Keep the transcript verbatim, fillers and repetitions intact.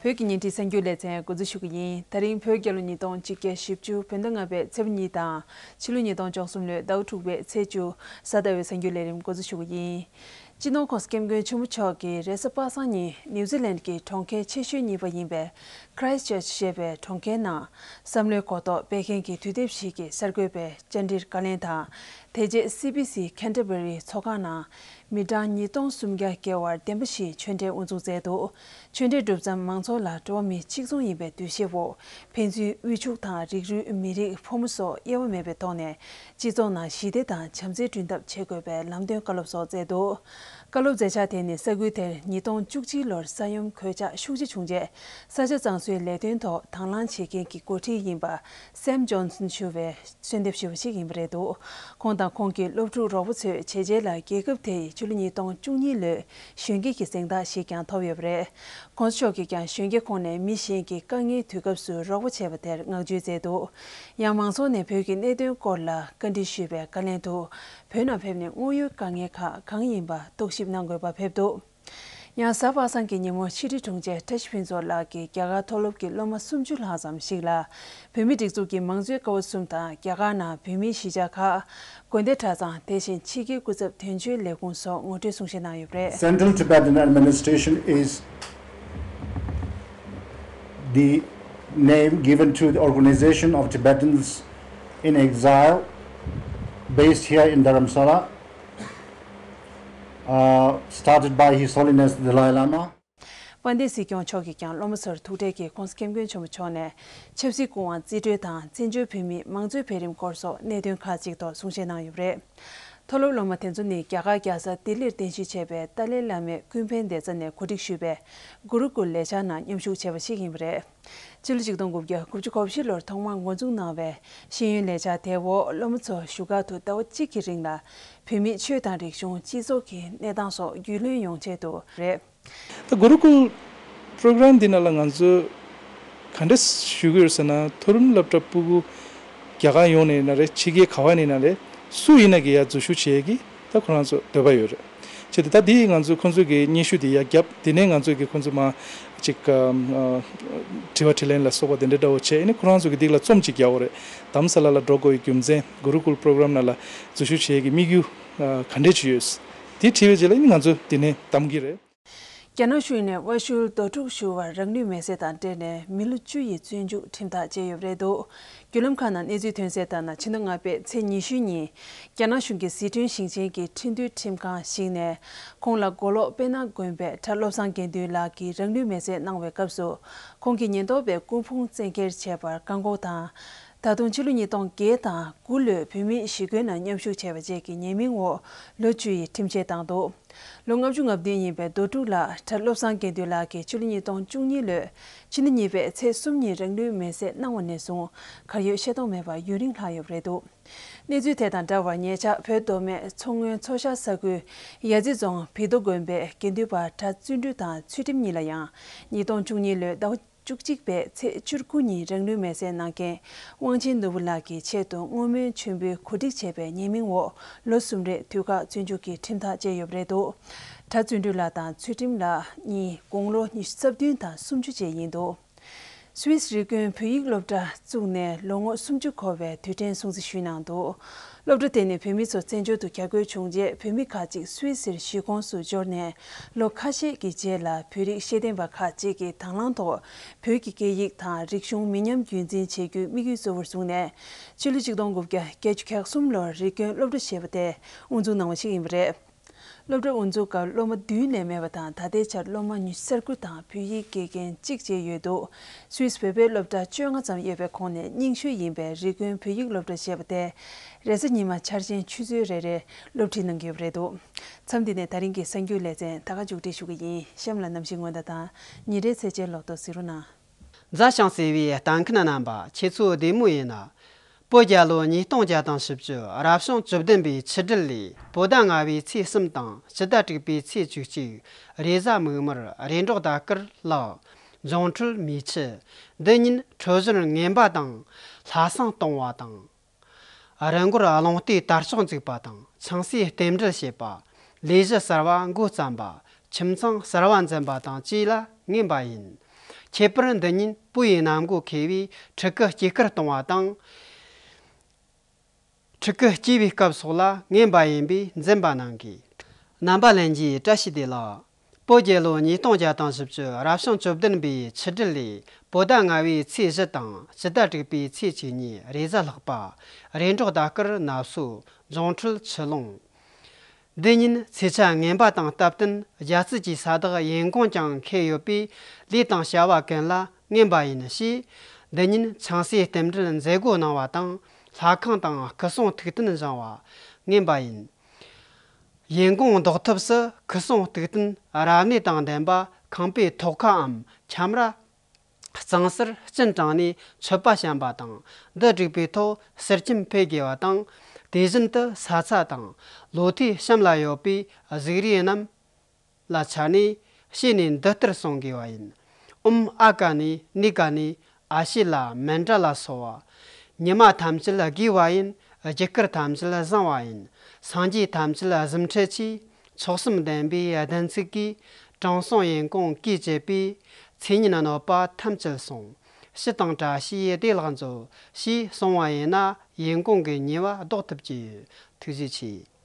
བོད་ཀྱི་བརྙན་འཕྲིན་གསར་འགྱུར་ལེ་ཚན་འགོ་འཛུགས་ཞུ་གི་ཡིན། ད་རིང་བོད་རྒྱལ་ལོ་ཉིས་སྟོང་ཆིག་བརྒྱ་བཞི་བཅུ་བོད་ཟླ་ལྔ་པའི་ཚེས་པ་གཉིས་དང་ཕྱི་ལོ་ཉིས་སྟོང་བཅུ་གསུམ་ལོའི་ཟླ་བ་དྲུག་པའི་ཚེས་བཅུ། གཟའ་ཟླ་བའི་གསར་འགྱུར་ལས་རིམ་འགོ་འཛུགས་ཞུ་གི་ཡིན། སྤྱི་ནོར་༸གོང་ས་༸སྐྱབས་མགོན་ཆེན་པོ་མཆོག་གིས་རེས་གཟའ་པ་སངས་ཉིན་ནིའུ་ཛི་ལན་གྱི་གྲོང་ཁྱེར་ཆེ་ཤོས་གཉིས་པ་ཡིན་པའི་Christchurch་ཞེས་པའི་གྲོང་ཁྱེར་ནང་བསམ་བློའི་གོ་རྟོགས་སྤེལ་མཁན་གྱི་དུས་དེབ་ཞིག་གི་གསར་འགོད་པའི་བཅར་འདྲིར་བཀའ་ལན་དང་། དེ་རྗེས་སི་བི་སི་ཁེན་ཊ་བྷ་རི་ཚོགས་ཁང་ནང་མི་གྲངས་ཉིས་སྟོང་སུམ་བརྒྱ་བརྒལ་བར་བདེན་པ་བཞིའི་ཆོས་འབྲེལ་དབུ་འཛུགས་མཛད་འདུག་ཆོས་འབྲེལ་གྲུབ་མཚམས་མང་ཚོགས་ལ་འགྲོ་བ་མི་གཅིག་མཚུངས་ཡིན་པའི་འདུ་ཤེས་འོག་ཕན་ཚུན་དབུལ་ཕྱུག་དང་རིགས་རུས་མི་རིགས་ཕོ་མོ་སོགས་དབྱེ་བ་མེད་པའི་ཐོག་ནས་སྤྱི་ཚོགས་ནང་ཞི་བདེ་དང་བྱམས་བརྩེ་བསྐྲུན་ཐབས་བྱེད་དགོས་པའི་ལམ་སྟོན་བཀའ་སློབ་སོགས་མཛད་འདུག་བཀའ་སློབ་མཛད་འཆར་དེ་ནི་ས་ཁུལ་དེར་ཉིས་སྟོང་བཅུ་གཅིག་ལོར་ས་ཡོམ་གོད་ཆག་ཤུགས་ཆེ་བྱུང་རྗེས་ས་ཆ་གཙང་བཟོའི་ལས་དོན་ཐོག་དང་བླངས་བྱེད་མཁན་གྱི་འགོ་ཁྲིད་ཡིན་པ་Sam Johnson་ཞུ་བའི་གསོལ་འདེབས་ཞུས་པ་ཞིག་ཡིན་པ་རེད་འདུག་ཁོང་དང་ཁོང་གི་སློབ་ཕྲུག་རོགས་པ་ཚོས་བྱས་རྗེས་ལ་རྒྱལ་ཁབ་དེ་ཡི་ཕྱི་ལོ་ཉིས་སྟོང་བཅུ་གཉིས་ལོའི་གཞོན་སྐྱེས་ཀྱི་གཟེངས་རྟགས་ཤིག་ཀྱང་ཐོབ་ཡོད་པ་རེད། ༸གོང་ས་མཆོག་གིས་ཀྱང་གཞོན་སྐྱེས་ཁོངས་ནས་མི་གཞན་གྱི་དཀའ་ངལ་དུས་སྐབས་སུ་རོགས་པ་བྱས་པ་དེར་བསྔགས་བརྗོད་མཛད་འདུག་ཡང་མང་ཚོགས་ནས་བོད་ཀྱི་གནད་དོན་སྐོར་ལ་བཀའ་འདྲི་ཞུས་པའི་བཀའ་ལན་དུ། བོད་ནང་ཕེབས་ནས་དངོས་ཡོད་དཀའ་ངལ་ཁག་གང་ཡིན་པ་རྟོག་ཞིབ་གནང་དགོས་པ་ཕེབས་འདུག་ཡང་གཟའ་པ་སངས་ཀྱི་ཉིན་མོ་ཕྱི་དྲིལ་དྲུང་ཆེ་བཀྲ་ཤིས་ཕུན་ཚོགས་ལགས་ཀྱིས་རྒྱ་གར་མཐོ་སློབ་ཀྱི་སློབ་མ་སུམ་ཅུ་ལྷག་ཙམ་ཞིག་ལ་བོད་མིའི་སྒྲིག་འཛུགས་ཀྱི་མང་གཙོའི་ཀ་བ་གསུམ་དང་རྒྱ་གར་ནང་བོད་མིའི་གཞིས་ཆགས་ཁག་དགོན་སྡེ་གྲྭ་ཚང་དེ་བཞིན་ཕྱི་རྒྱལ་སྐུ་ཚབ་དོན་གཅོད་ལས་ཁུངས་སོགས་ངོ་སྤྲོད་གསུང་བཤད་གནང་ཡོད་པ་རེད། Central Tibetan Administration is the name given to the organization of Tibetans in exile based here in Dharamsala, uh, started by His Holiness the Dalai Lama. དཔལ་ལྡན་སྲིད་སྐྱོང་མཆོག་གིས་ཀྱང་སློབ་མ་ཚོར་ཐུགས་ཁྲལ་གྱིས་༸གོང་ས་༸སྐྱབས་མགོན་ཆེན་པོ་མཆོག་ནས་ཆབ་སྲིད་སྐུ་དབང་རྩིས་སྤྲོད་དང་བཙན་བྱོལ་བོད་མིའི་མང་གཙོའི་འཕེལ་རིམ་སྐོར་སོགས་གནད་དོན་ཁག་ཅིག་ཐོག་གསུང་བཤད་གནང་ཡོད་པ་རེད། མཐོ་སློབ་སློབ་མ་དེ་ཚོ་ནི་རྒྱ་གར་རྒྱལ་ས་ལྡི་ལིར་རྟེན་གཞི་བྱས་པའི་ཏཱ་ལའི་བླ་མས་ཀུན་ཕན་སྡེ་ཚན་ནས་གོ་སྒྲིག་ཞུས་པའི་གུ་རུ་ཀུལ་ལས་འཆར་ནང་མཉམ་ཞུགས་བྱས་པ་ཞིག་ཡིན་པ་རེད། ཕྱི་ལོ་ཆིག་སྟོང་དགུ་བརྒྱ་དགུ་བཅུ་གོ་བཞི་ལོར་ཐོག་མར་འགོ་འཛུགས་གནང་བའི་ཤེས་ཡོན་ལས་འཆར་དེའི་འོག་སློབ་མ་ཚོ་བཞུགས་སྒར་དུ་ཟླ་བ་གཅིག་གི་རིང་ལ་བོད་མིའི་ཆོས་དང་རིག་གཞུང་། སྤྱི་ཚོགས་ཀྱི་གནས་སྟངས་སོགས་རྒྱུས་ལོན་ཡོང་ཆེད་དུ་རེད། ད་གུ་རུ་ཀུལ་པྲོ་གྷ་རམ་འདི་ནང་ལ་ང་ཚོས་ག་འདྲ་ཞུ་གི་ཡོད་ཟེར་ན། མཐོ་རིམ་སློབ་གྲྭ་ཕྲུ་གུ་རྒྱ་གར་ཡོངས་ནས་ཡིན་ན་རེད། ཕྱི་རྒྱལ་ག་བ་ནས་ཡིན་ན་རེད། སུ་ཡིན་ན་གི་ཡ་འཛུལ་ཞུགས་བྱེད་ཀྱི་ད་ཁོ་རང་ཚོ་འདོད་པ་ཡོད་རེད། བྱས་ཏེ་ད་འདི་ང་ཚོས་ཁོང་ཚོ་གི་སྙན་ཞུ་དེ་ཡ་བརྒྱབ། དེ་ནས་ང་ཚོས་གི་ཁོང་ཚོ་མ་ཅིག་ཨ་དྲི་བ་དྲིས་ལན་ལ་སོགས་པ་དེ་འདྲ་འདྲ་བོ་བྱས། ཨ་ནི་ཁོ་རང་ཚོ་གི་འདི་ལ་རྩོམ་ཅིག་རྒྱག་དགོས་རེད། དྷ་རམ་ས་ལ་ལ་འགྲོ་དགོས་ཡི་རྒྱུ་མཚན། གུ་རུ་ཀུལ་པྲོ་གྷ་རམ་ནང་ལ་འཛུལ་ཞུགས་བྱེད་ཀྱི་དམིགས་ཡུལ་ཨ་ག་འདྲས་ཅིག་ཡོད། དེ་དྲིས་པའི་རྗེས་ལ་ཨ་ནི་ང་ཚོ་དེ་ནས་གདམ་གྱི་རེད། རྒྱ་ནག་གཞུང་ནས་དབའ་ཤུལ་རྡོ་ཕྲུག་ཞུ་བར་རང་ལུས་མེར་སྲེག་དང་འབྲེལ་ནས་མི་ལོ་བཅུ་ཡི་བཙོན་འཇུག་ཁྲིམས་ཐག་བཅད་ཡོད་པ་རེད་འདུག་བརྒྱུད་ལམ་ཁག་ནང་གནས་ཚུལ་ཐོན་གསལ་ལྟར་ན། ཕྱི་ཟླ་ལྔ་པའི་ཚེས་ཉི་ཤུ་ཉིན་རྒྱ་ནག་གཞུང་གི་ཟི་ཁྲོན་ཞིང་ཆེན་གྱི་ཁྲིམས་མཐུན་ཁྲིམས་ཁང་ཞིག་ནས་ཁོང་ལ་མགོ་ལོག་དཔལ་ནག་དགོན་པའི་གྲྭ་བློ་བཟང་དགེ་འདུན་ལགས་ཀྱིས་རང་ལུས་མེར་སྲེག་གནང་བའི་སྐབས་སུ་ཁོང་གིས་ཉེན་རྟོག་པས་སྐུ་ཕུང་བཙན་འཁྱེར་བྱས་པར་བཀག་འགོག་དང་། ད་དུང་ཕྱི་ལོ་ཉིས་སྟོང་བརྒྱད་དང་དགུ་ལོའི་བོད་མིའི་ཞི་རྒོལ་ནང་མཉམ་ཞུགས་བྱས་པ་བཅས་ཀྱི་ཉེས་མིང་འོག་ལོ་བཅུ་ཡི་ཁྲིམས་ཆད་བཏང་འདུག་ལོ་ལྔ་བཅུ་ང་བདུན་ཡིན་པའི་རྡོ་ཕྲུག་ལགས་གྲྭ་བློ་བཟང་དགེ་འདུན་ལགས་ཀྱིས་ཕྱི་ལོ་ཉིས་སྟོང་བཅུ་གཉིས་ལོའི་ཕྱི་ཟླ་གཉིས་པའི་ཚེས་གསུམ་ཉིན་རང་ལུས་མེར་སྲེག་གནང་བ་ནས་བཟུང་གར་ཡོད་ཤེས་རྟོགས་མེད་པར་ཡུན་རིང་ལྷག་ཡོད་པ་རེད་འདུག་གནས་ཚུལ་དེ་དང་འདྲ་བར་ཉེ་ཆར་བོད་མདོ་སྨད་མཚོ་སྔོན་མཚོ་ཤར་ས་ཁུལ་ཡ་རྩེ་རྫོང་བི་རྡོ་དགོན་པའི་དགེ་འདུན་པ་གྲྭ་བརྩོན་འགྲུས་དང་ཚུལ་ཁྲིམས་གཉིས་ལ་ཡང་ཉིས་སྟོང་བཅུ་གཉིས་ལོའི་ཟླ་བ་བཅུ་གཅིག་པའི་ཚེས་བཅུ་དགུ་ཉིན་རང་ལུས་མེར་སྲེག་གནང་མཁན་དབང་ཆེན་ནོར་བུ་ལགས་ཀྱི་ཆེད་དུ་བསྔོ་སྨོན་མཆོད་འབུལ་གོ་སྒྲིག་བྱས་པའི་ཉེས་མིང་འོག་ལོ་གསུམ་རེའི་དུས་བཀག་བཙོན་འཇུག་གི་ཁྲིམས་ཐག་བཅད་ཡོད་པ་རེད་འདུག་གྲྭ་བརྩོན་འགྲུས་ལགས་དང་ཚུལ་ཁྲིམས་ལགས་གཉིས་དགུང་ལོ་ཉི་ཤུ་རྩ་བདུན་དང་སུམ་ཅུ་བཅས་ཡིན་འདུག་སུད་སི་རིགས་རྒྱུན་བོད་ཡིག་སློབ་གྲྭ་བཙུགས་ནས་ལོ་ངོ་སུམ་ཅུ་འཁོར་བའི་དུས་དྲན་སྲུང་བརྩི་ཞུས་གནང་འདུག་སློབ་གྲྭ་དེ་ནི་བོད་མི་ཚོ་བཙན་བྱོལ་དུ་གྱར་དགོས་བྱུང་རྗེས་བོད་མི་ཁག་ཅིག་སུད་སིར་གཞིས་ཁོངས་སུ་འབྱོར་ནས་ལོ་ཁ་ཤས་ཀྱི་རྗེས་ལ་བོད་རིགས་ཤེས་ལྡན་པ་ཁག་ཅིག་གིས་དང་བླངས་ཐོག་བོད་ཀྱི་སྐད་ཡིག་དང་རིག་གཞུང་མི་ཉམས་རྒྱུན་འཛིན་བྱེད་རྒྱུའི་དམིགས་ཡུལ་གཙོ་བོར་བཟུང་ནས་ཕྱི་ལོ་ཆིག་སྟོང་དགུ་བརྒྱ་བརྒྱད་ཅུ་གྱ་གསུམ་ལོར་རིགས་རྒྱུན་སློབ་གྲྭ་ཞེས་པ་དེ་དབུ་འཛུགས་གནང་བ་ཞིག་ཡིན་པ་རེད། སློབ་གྲྭ་དབུ་འཛུགས་སྐབས་སློབ་མ་བདུན་ལས་མེད་པ་དང་ད་ལྟའི་ཆར་སློབ་མ་ཉི་ཤུ་རྩ་དགུ་དང་བོད་ཡིག་དགེ་རྒན་གཅིག་བཅས་ཡོད་འདུག་སུད་སི་བོད་པའི་སློབ་གྲྭ་བཅོ་ལྔ་ཙམ་ཡོད་པའི་ཁོངས་ནས་རྙིང་ཤོས་ཡིན་པའི་རིགས་རྒྱུན་བོད་ཡིག་སློབ་གྲྭ་ཞེས་པ་དེ་རེས་གཟའ་ཉི་མ་འཆར་ཅན་ཆུ་ཚོད་རེ་རེར་སློབ་ཁྲིད་གནང་གི་ཡོད་པ་རེད་འདུག་མཚམས་འདི་ནས་ད་རིང་གི་གསར་འགྱུར་ལེ་ཚན་ད་ག་མཇུག་སྒྲིལ་ཞུ་གི་ཡིན། གཤམ་ལ་གནམ་གཤིས་སྔོན་བརྡ་དང་ཉིན་རེའི་ཚེས་ཆེན་ལོ་ཐོ་གཟིགས་རོགས་གནང་། མཛའ་ཞིང་བརྩེ་བའི་ལྟ་མཁན་རྣམ་པ། ཁྱེད་ཚོ་བདེ་མོ་ཡིན་ན། བོད་རྒྱལ་ལོ་ཉིས་སྟོང་བརྒྱ་དང་བཞི་བཅུ་རབ་བྱུང་བཅུ་བདུན་པའི་ཆུ་སྦྲུལ་ལོའི་བོད་ཟླ་ལྔ་པའི་ཚེས་གསུམ་དང་སྤྱི་ཟླ་དྲུག་པའི་ཚེས་བཅུ་གཅིག་རེས་གཟའ་མིག་དམར་རེས་འབྲོག་ཟླ་སྐར་ལག་འབྱུང་འཕྲོད་མེ་ཆུ། འདི་ཉིན་འཕྲོད་སྦྱོར་ངན་པ་དང་ལྷ་སྲུང་གཏོང་བ་དང་། རི་མགོར་རླུང་རྟའི་དར་ལྕོག་འཛུགས་པ་དང་ཆང་སའི་རྟེན་འབྲེལ་བྱེད་པ། ལས་གཞི་གསར་བ་འགོ་བརྩམས་པ། ཁྱིམ་ཚང་གསར་བ་འཛིན་པ་དང་བཅས་ལ་ངན་པ་ཡིན། ཁྱད་པར་འདི་ཉིད་བོད་ཡུལ་གནམ་སྒོ་ཁེལ་བའི་ཕྲུ་གུ་སྐྱེས་སྐར་གཏོང་བ་དང་། ཕྲུ་གུ་སྐྱེས་པའི་སྐབས་སོགས་ལ་ངན་པ་ཡིན་པས་འཛེམ་པ་གནང་དགོས། རྣམ་པ་ལྷན་རྒྱས་བཀྲ་ཤིས་བདེ་ལེགས། བོད་རྒྱལ་ལོ་ཉིས་སྟོང་བརྒྱ་དང་བཞི་བཅུ་རབ་བྱུང་བཅུ་བདུན་པའི་ཆུ་སྦྲུལ་ལོའི་བོད་ཟླ་ལྔ་པའི་ཚེས་བཞི་དང་ཕྱི་ཟླ་དྲུག་པའི་ཚེས་བཅུ་གཉིས་རེས་གཟའ་ལྷག་པ། རེས་འགྲོགས་ཟླ་སྐར་ནབ་སོ། འབྱུང་འཕྲོད་ཆུ་ཀླུང་། འདི་ཉིད་ཚེས་ཆ་ངན་པ་དང་སྟབས་བསྟུན་རྒྱལ་སྲིད་ཀྱི་ས་བདག་ཡིན་གོང་ཀྱང་ཁེལ་ཡོད་པས། ལས་དང་བྱ་བ་ཀུན་ལ་ངན་པ་ཡིན་ཞེས། འདི་ཉིད་ཆང་སའི་རྟེན་འབྲེལ་མཛད་སྒོ་གནང་བ་དང་། ལྷ་ཁང་དང་སྐུ་གསུང་ཐུགས་རྟེན་བཞེངས་པ་ངན་པ་ཡིན། ཡིན་གོང་ཟློག་ཐབས་སུ་སྐུ་གསུང་ཐུགས་རྟེན་རབ་གནས་དང་ལྡན་པ་ཁང་པའི་ཐོག་ཁའམ་ཁྱམས་ར། གཙང་སར་སྤྱན་དྲངས་ནས་མཆོད་པ་བཤམས་པ་དང་། འདི་བསྒྲིགས་པའི་ཐོག་གསེར་སྐྱེམས་ཕུལ་དགོས་པ་དང་། དེ་བཞིན་དུ་ས་ཚ་དང་ལོ་ཐོའི་གཤམ་ལ་ཡོད་པའི་གཟུགས་རིས་རྣམས་ལ་ཆ་ནས་བྱས་ནས་འདི་ལྟར་གསུང་དགོས་པ་ཡིན། ཨོཾ་ཨ་ཀ་ནེ་ནི་ཀ་ནེ་ཨ་ཤི་ལ་མནྜལ་སོ། ཉི་མ་ཐམས་ཅད་དགེ་བ་ཡིན། རྒྱུ་སྐར་ཐམས་ཅད་བཟང་བ་ཡིན། སངས་རྒྱས་ཐམས་ཅད་གཟིམས་ཁྲི་ཆེ། མཆོག་གསུམ་ལྡན་པའི་བདེན་ཚིག་གིས། དྲང་སྲོང་ཡིན་གོང་གིས་བཅད་པའི། ཚེ་ཉིད་གནོད་པ་ཐམས་ཅད་སོང་། ཞི་དང་བཀྲ་ཤིས་བདེ་ལེགས་མཛོད། ཞེས་གསུངས་པ་ཡིན་ན་ཡིན་གོང་གི་ཉེས་པ་ཟློག་ཐུབ་ཀྱི་ཡོད། ཐུགས་རྗེ་ཆེ།